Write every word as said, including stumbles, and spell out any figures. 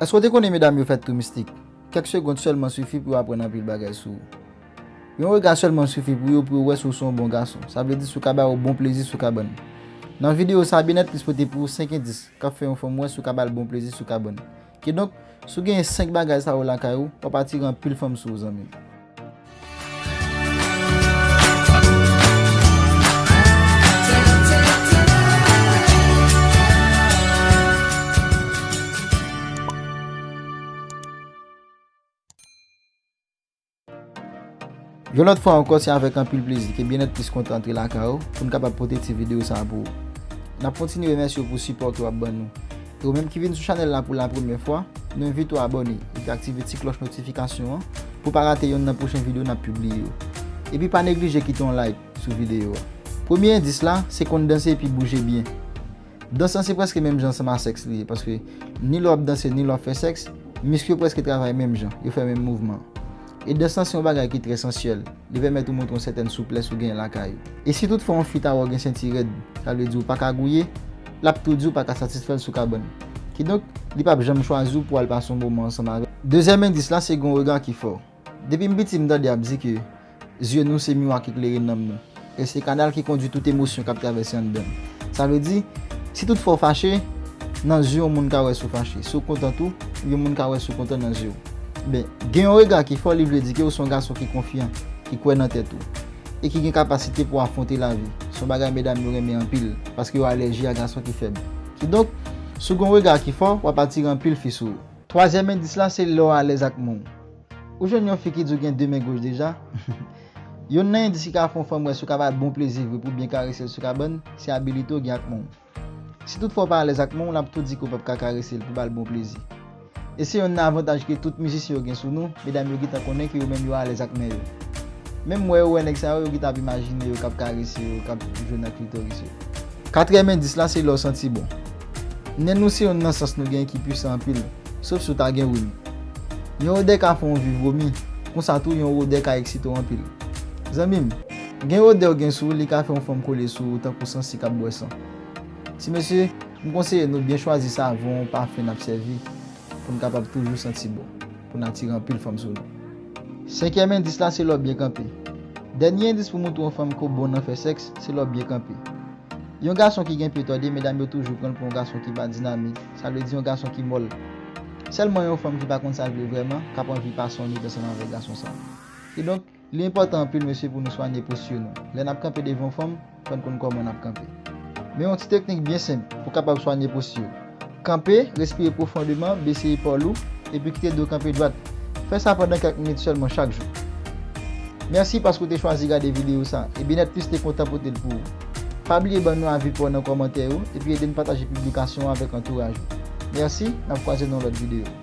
Èske w te konnen medam yo fè tou mistik? Kèk segond sèlman sifi pou yo aprann anpil bagay sou ou. Yon rega sèlman sifi pou yo, pou yo wè si w se yon bon gason. Sa vle di si w ka ba yo bon plezi sou kabann. Nan videyo sa a, Byenèt Plis pote pou ou senk endis k ap fè yon fanm wè si w ka ba l bon plezi sou kabann. Kidonk, si w genyen senk bagay sa yo lakay ou, w ap atire anpil fanm sou ou, zanmi m. Yon lòt fwa ankò, se avèk anpil plezi ke Byenèt Plis kontan antre lakay ou pou n kapab pote ti videyo sa a pou ou. N ap kontinye remèsye w pou sipò ke w ap ban nou. E ou menm ki vin sou chanèl la pou la premyè fwa, nou envite w abòne epi aktive ti klòch notifikasyon an pou w pa rate yonn nan pwochen videyo n ap pibliye yo. Epi pa neglije kite yon like sou videyo a. Premye endis la, se konn danse epi bouje byen. Dans lan se prèske menm jan ansanm a sèks li ye, paske ni lè w ap danse, ni lè w ap fè sèks, misk yo prèske travay menm jan, yo fè menm mouvman. E dans lan se yon bagay ki trè sansyèl, li pèmèt ou montre yon sètèn souplès ou genyen lakay ou. E si toutfwa yon fi ta wè w gen senti rèd, sa vle di ou pa ka gouye, l ap tou di w pa ka satisfè l sou kabann. Kidonk, li p ap janm chwazi w pou w al pase yon moman ansanm avè l. Dezyèm endis la, se gen yon rega ki fò. Depi m piti, m tande y ap di ke zye nou se miwa ki klere nanm nou. E se kanal ki kondui tout emosyon k ap travèse anndan n. Sa vle di, si toutfwa w fache, nan zye yon moun ka wè si w fache. Si w kontan tou, yon moun ka wè si w kontan nan zye w. Ben, gen yon rega ki fò, li vle di ke w se yon gason ki konfyan, ki kwè nan tèt ou, e ki gen kapasite pou w afwonte lavi. Se yon bagay medam yo renmen anpil, paske yo alèji a gason ki fèb. Kidonk, si w gen yon rega ki fò, w ap atire anpil fi sou ou. Twazyèm endis la, se lè w alèz ak men w. Ou jwenn yon fi ki di w gen de men goch deja? Yonn nan endis ki ka fè yon fanm wè si w ka ba l bon plezi vre pou w byen karese l sou kabann, se abilite w gen ak men w. Si toutfwa w pa alèz ak men w, l ap tou di ke w p ap ka karese l pou ba l bon plezi. E se yonn nan avantaj ke tout mizisyen yo gen sou nou, medam yo gentan konnen ke yo menm yo alèz ak men yo. Menm wè yo wè nèg sa yo, yo gentan ap imajine yo k ap karese yo, k ap jwe nan klitoris yo. Katriyèm endis la, se lè w santi bon. Nen nou se yonn nan sans nou genyen ki pwisan anpil, sof si w ta gen rim. Yon odè ka fè w anvi vomi, konsa tou yon odè ka eksite w anpil. Zanmi m, gen odè w gen sou ou, li ka fè yon fanm kole sou ou tankou sansi k ap bwè san. Ti mesye, m konseye nou byen chwazi savon, pafen n ap sèvi pou n kapab toujou santi bon, pou n atire anpil fanm sou nou. Senkyèm endis la, se lè w byen kanpe. Dènye endis pou montre yon fanm ke w bon nan fè sèks, se lè w byen kanpe. Yon gason ki gen pye tòde, medam yo toujou pran l pou yon gason ki pa dinamik, sa vle di yon gason ki mòl. Sèlman yon fanm ki pa konn sa l vle vrèman k ap anvi pase yon nwit ansanm avèk gason sa a. Kidonk, li enpòtan anpil, mesye, pou nou swanye posti nou. Lè n ap kanpe devan yon fanm, fò n konn kòman n ap kanpe. Men yon ti teknik byen senp pou w kapab swanye posti w. Kanpe, respire pwofondeman, bese epòl ou, epi kite do w kanpe dwat. Fè sa pandan kèk minit sèlman chak jou. Mèsi paske w te chwazi gade videyo sa, e Byenèt Plis te kontan pote l pou ou. Pa bliye ban nou avi pa w nan kòmantè yo, epi ede n pataje piblikasyon an avèk antouraj ou. Mèsi, n ap kwaze nan yon lòt videyo.